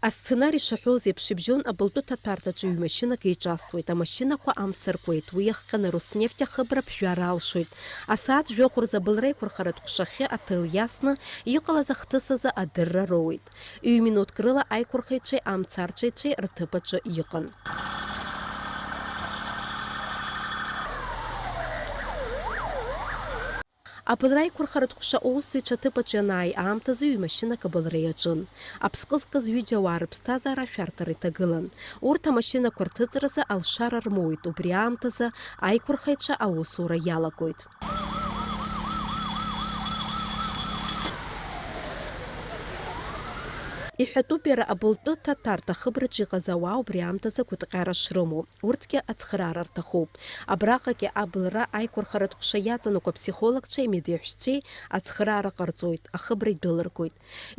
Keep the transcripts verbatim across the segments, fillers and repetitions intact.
Асценари шаҳәоз еиԥш, ибжьон абылтәы ҭаҭәарҭаҿы ҩ-машьынак еиҿасуеит, амашьынақәа амца ркуеит, уи иахҟьаны Роснефть ахыбра ԥжәара алшоит. Асааҭ жәохә рзы абылра еиқәырхаратә ҟәшахьы аҭел иасны, иҟалаз ахҭыс азы адырра роуеит. Ҩ-минуҭк рыла аиқәырхаҩцәеи амцарцәаҩцәеи рҭыԥ аҿы иҟан. Абылра аиқәырхаратә ҟәша аусзуҩцәа аҭыԥ аҿы ианааи аамҭазы ҩ-машьынак абылра иаҿын. Аԥсҟы зкыз ҩыџьа ауаа рыԥсҭазаара ашәарҭара иҭагылан. Урҭ амашьынақәа рҭыҵразы алшара рмоуит, убри аамҭазы аиқәырхаҩцәа аусура иалагоит. Иҳәатәуп иара абылтәы ҭаҭәарҭа ахыбраҿы иҟаз ауаа убри аамҭазы агәыҭҟьара шрымоу. Урҭгьы ацхыраара рҭахуп. Абраҟагьы абылра аиқәырхаратә ҟәша иаҵанакуа аԥсихологцәеи амедеҳәшьцәеи ацхыраара ҟарҵоит, ахыбра идәылыргоит.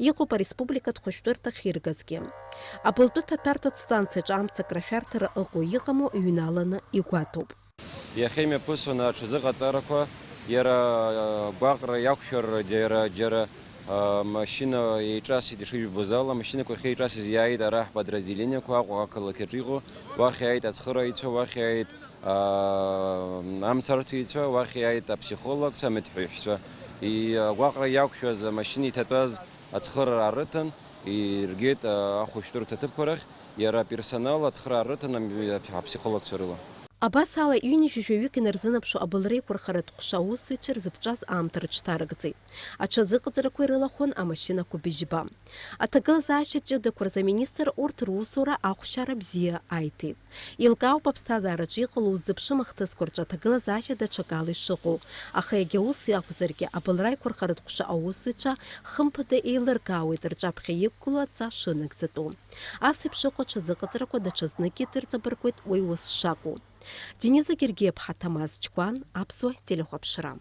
Иҟоуп ареспубликатә хәышәтәырҭахь иргазгьы. Абылтәы ҭаҭәарҭатә станциаҿы амцакра ашәарҭара ыҟоу-иҟаму ҩналаны игәаҭоуп. Иахьа имҩаԥысуан аҽазыҟаҵарақәа, иара, а, гәаҟра иақәшәар, џьара, џьара, а, машьына еиҿасит, ишыжәбоз ала, амашьынақәа ахьеиҿасыз иааит ара ҳподразделениақәа Аҟәа ақалақь аҿы иҟоу, уахь иааит ацхырааҩцәа, уахь иааит, а, амцарҭәаҩцәа, уахь иааит аԥсихологцәа, амедҳәаҩцәа. И-, агәаҟра иақәшәаз амашьына иҭатәаз ацхыраара рыҭан, иргеит, а, ахәышәтәырҭа ҭыԥқәа рахь, иара аперсонал ацхыраара рыҭан ам-, аԥсихологцәа рыла. Абас ала, ҩынҩажәи жәаҩык инарзынаԥшуа абылра еиқәырхаратә ҟәша аусзуҩцәа ирзыԥҵәаз аамҭа рыҽҭаркӡеит. Аҽазыҟаҵарақәа ирылахәын амашьынақәа быжьба. Аҭагылазаашьа ҷыдақәа рзы аминистр урҭ русура ахәшьара бзиа аиҭеит. Еилкаауп аԥсҭазаараҿы иҟало уззыԥшым ахҭысқәа рҿы аҭагылазаашьа даҽакала ишыҟоу, аха егьа ус иакәзаргьы, абылра аиқәырхаратә ҟәша аусзуҩцәа хымԥада еилыркаауеит рҿаԥхьа иқәгылоу адҵа шынагӡатәу. Ас еиԥш ыҟоу аҽазыҟаҵарақәа даҽазныкгьы дырҵабыргуеит уи ус шакәу. Дениза Гергиаԥҳа, Ҭамаз Чкәан, Аԥсуа телехәаԥшра.